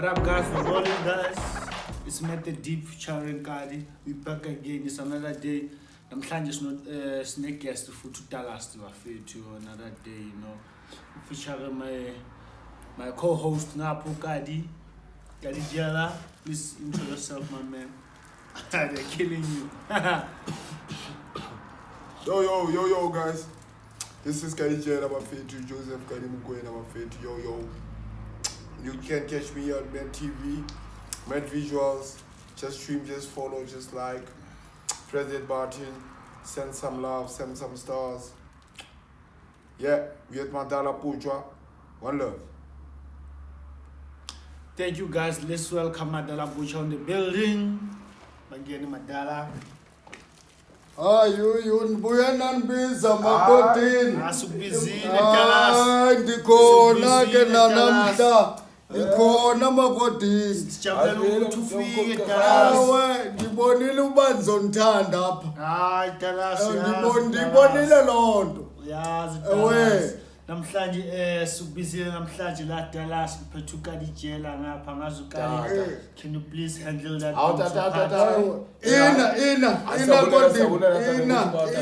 What up, guys? We're rolling, guys. It's Method Deep featuring Kadi. We back again. It's another day. Namhlanje sino sine guest futhi uDallas bafethu another day. Featuring my co-host ngapho Kadi. Kadi Jala. Please intro yourself, my man. They're killing you. Yo, yo, yo, yo, guys. This is Kadi Jela bafethu, Joseph Kadi Mukwena bafethu. Yo, yo. You can catch me on Med TV, Med Visuals. Just stream, just follow, just like. Press that button. Send some love, send some stars. Yeah, we at Madala Puja. One love. Thank you, guys. Let's welcome Madala Butcher on the building. Bageni Madala. Hayi uyu ndibuye nandibiza makotini. Asukubizile Dallas. Hayi ndikhona ke Sikubizile, nanamhla. Ndikhona makotini. Sijabulela ukuthi ufike Dallas. Ewe ndibonile uba ndizonithanda apha. Hayi Dallas. Ndibonile loo nto. Yazi Ewe. Dallas. Namhlanje sikubizile namhlanje la Dallas ngiphethe uKadijela ngapha ngazi uKadi. Eh. Can you please handle that? Awu, tata, part? tata. Ina ina ina kodini ina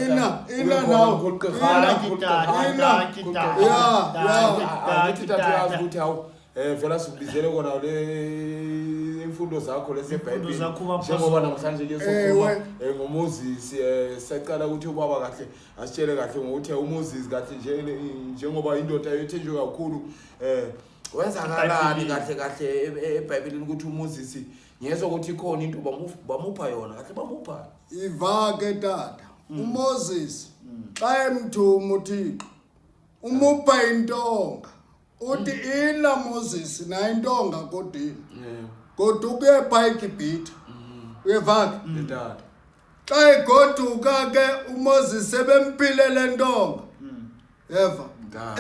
ina ina nawo. Dankie, tata, Ina. dankie, tata. Ya, ya. Dankie, Angithi dankie, tata uyazi tata. ukuthi hawu vela sikubizele kona le imfundo zakho Imfundo lesebhayibheli zakho uba njengoba namhlanje ke sokhuluma Ewe. ngoMoses siyacala ukuthi ubaba kahle asitshele kahle ngokuthi uMoses kahle nje njengoba indoda yethenjwe kakhulu wenzakalani EBhayibhelini. kahle kahle eBhayibhelini ukuthi uMoses ngiyezwa ukuthi ikhona into bamupha yona kahle bamupha. Iva ke tata uMoses xa emthuma uThixo umupha intonga uthi ina Moses na intonga kodini kodwa ukuye pha eGibhithe uyeva ke Tata. Xa egoduka ke uMoses sebemphile le ntonga yeva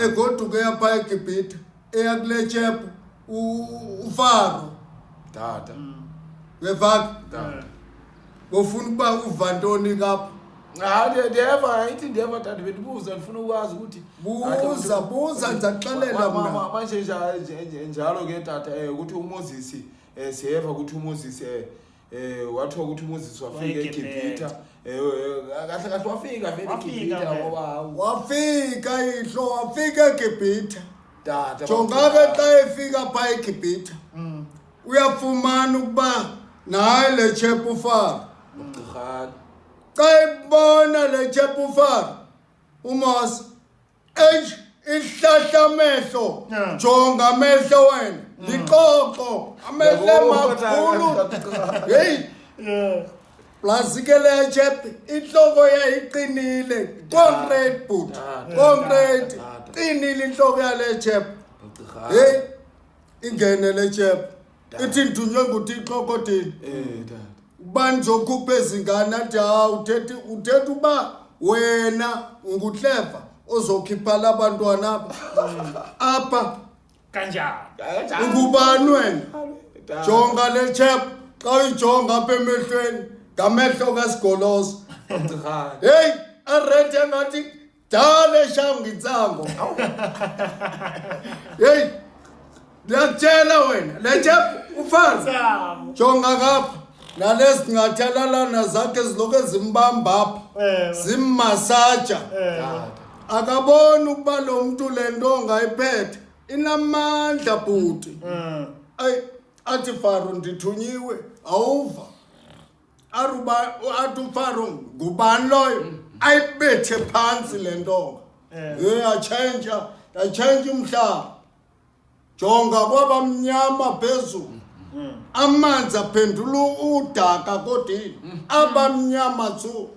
egoduka eyapha eGibhithe eya kule tshephu uFaro Tata. Uyeva ke Tata. Bofuna ukuba uva ntoni kapha? Hayi ndiyeva ithi ndiyeva tata bendibuza ndifuna ukwazi ukuthi Buza, buza, ndizakuxelela mna. Manje njalo ke tata ukuthi uMoses siyeva ukuthi uMoses wathiwa ukuthi uMoses wafika WayeGibhithe. eGibhithe kahle kahle wafika vele Wafika eGibhithe vele. ngoba Wafika ihlo wafika eGibhithe. Tata Jonga ke xa efika pha eGibhithe uyafumana ukuba naye le chephu uFaro. Ugqirhani. Xa ibona le chephu uFaro uMose eish ihlahla amehlo. Jonga amehlo wena lixoxo amehlo Yabo, amakhulu. tata. Heyi. Plus ke le chep inhloko yayiqinile concrete but concrete qinile inhloko yale chep. Ugqirhani. Hey ingene le chep ithi ndithunywe nguThixo kodini Tata. ubani zokhupha ezingane athi hawu uthetha uba wena unguhleva ozokhipha labantwana apha apha. Kanjani? Ungubani wena? Tata. Jonga le chep xa uyijonga apha emehlweni ngamehlo kasigolozo. Ugqirhani. Heyi arethe engathi dala eshaya ngintsango. Heyi ndiyakutshela wena le chep ufana Tsamo. jonga ngapha nalezi ngathalalana zakhe zilokhu ezimbamba apha zimmasaja. Tata. Akaboni ukuba lo mntu le nto ongayiphethe inamandla bhuti. Ayi athi Faro ndithunyiwe awuva aruba athi uFaro ngubani loyo ayibethe phantsi le ntonga. Hey yatshentsha yatshentsha umhlaba jonga kwaba mnyama phezulu amanzi aphendula udaka kodini abamnyama tsu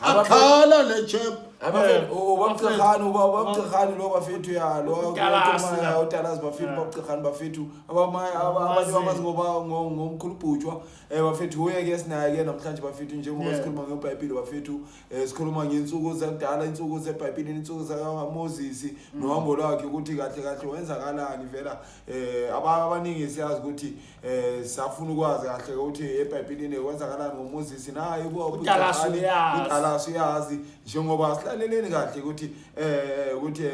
akhala le chep. Abafethu ubamcirhani ubamcirhani lo bafethu ya lo Utalasi la. utalasi bafethu babcirhani bafethu abanye bamazi ngoba ngomkhulu Bhutshwa bafethu uye ke sinaye ke namhlanje bafethu njengoba sikhuluma ngeBhayibheli bafethu sikhuluma ngensuku zakudala insuku zeBhayibheli insuku zakaMoses nohambo lwakhe ukuthi kahle kahle wenzakalani vela abaningi siyazi ukuthi safuna ukwazi kahle ukuthi eBhayibhelini kwenzakalani ngoMoses naye Utalasi uyazi. utalasi uyazi njengoba Asilaleleni kahle ukuthi ukuthi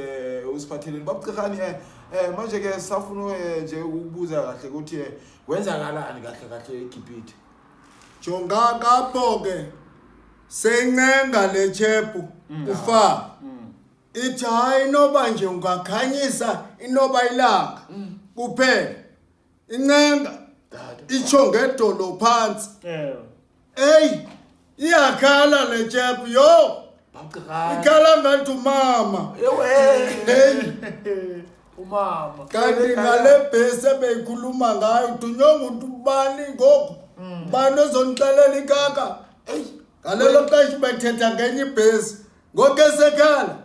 usiphatheleni babucihani. Manje ke safuna nje ukubuza kahle ukuthi kwenzakalani kahle kahle eGibhithe. Jonga kapho ke sencenga le chephu ufa ithi hayi, noba nje ungakhanyisa inoba ilanga kuphela, incenga itsho ngedolo phansi. Eyi, iyakhala le chephu yo. Babucihani. Ikhala ngathi umama. Ewe. Heyi. Umama. Kanti ngale bhesi ebeyikhuluma ngayo, dunyonga uthi ubani ngoku, ubani ozondixelela ikaka? Eyi, ngalelo xesha ubethetha ngenye ibhesi, ngoku esekhala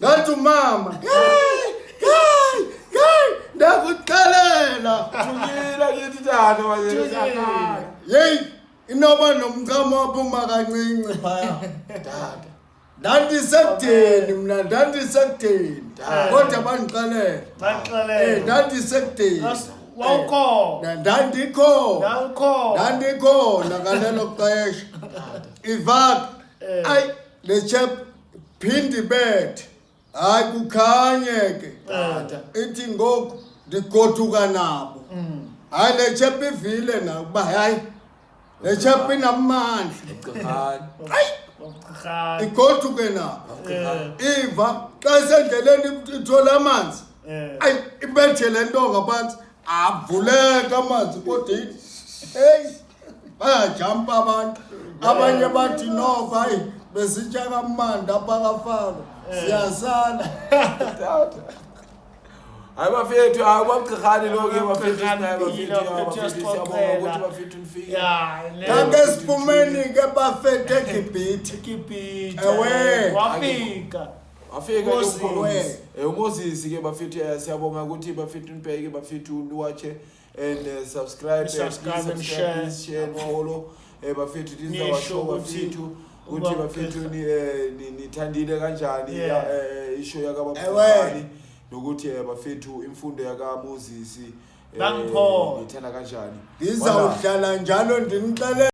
ngathi umama. Heyi, heyi, heyi, ndakuxelela. Thukile kithi tata manje. Thukile. Yeyi, inoba nomchamo waphuma kancinci phaya. Tata. Ndandisekudeni mna, ndandisekudeni, kodwa bandixelela. Baxelela. Ndandisekudeni. Wawukhona. Ndandikhona. Wawukhona. Ndandikhona ngalelo xesha. Ivaka ayi le chap phinde ibethe, hayi kukhanye ke. Tata. Ithi ngoku ndigoduka nabo. Hayi, le chap ivile na ukuba hayi le chap inamandla. Babucihani. Babucihani. Igoduke nabo. Iva xa isendleleni ithola amanzi. Ayi, ibethe le ntonga phantsi, avuleka amanzi, kodwa ithi heyi, bayajampa abantu. Abanye bathi noko hayi, besitya kamandi apha kaFaro, siyasala. Tata. Hayi bafethu, hayi babucihani lo ke bafethu, sinaye Babucihani, bafethu, bafethu, bafethu siyabonga uyasixoxela. ukuthi bafethu nifike. Ya, le Kake siphumeni ke bafethu eGibhithe. eGibhithe. Ewe. Wafika. Wafika ke Moses. uMoses. uMoses ke bafethu, siyabonga ukuthi bafethu nibheke, bafethu niwatche and subscribe, Subscribe please and subscribe, share. please share and follow. Bafethu, this is our Nisho show ukuthi bafethu, ukuthi uba bafethu nithandile kanjani Yeah. ishow yakaBaba Ewe. nokuthi bafethu imfundo yakaMoses Bangipho. nithanda kanjani. Ndizawuhlala njalo ndinixelela.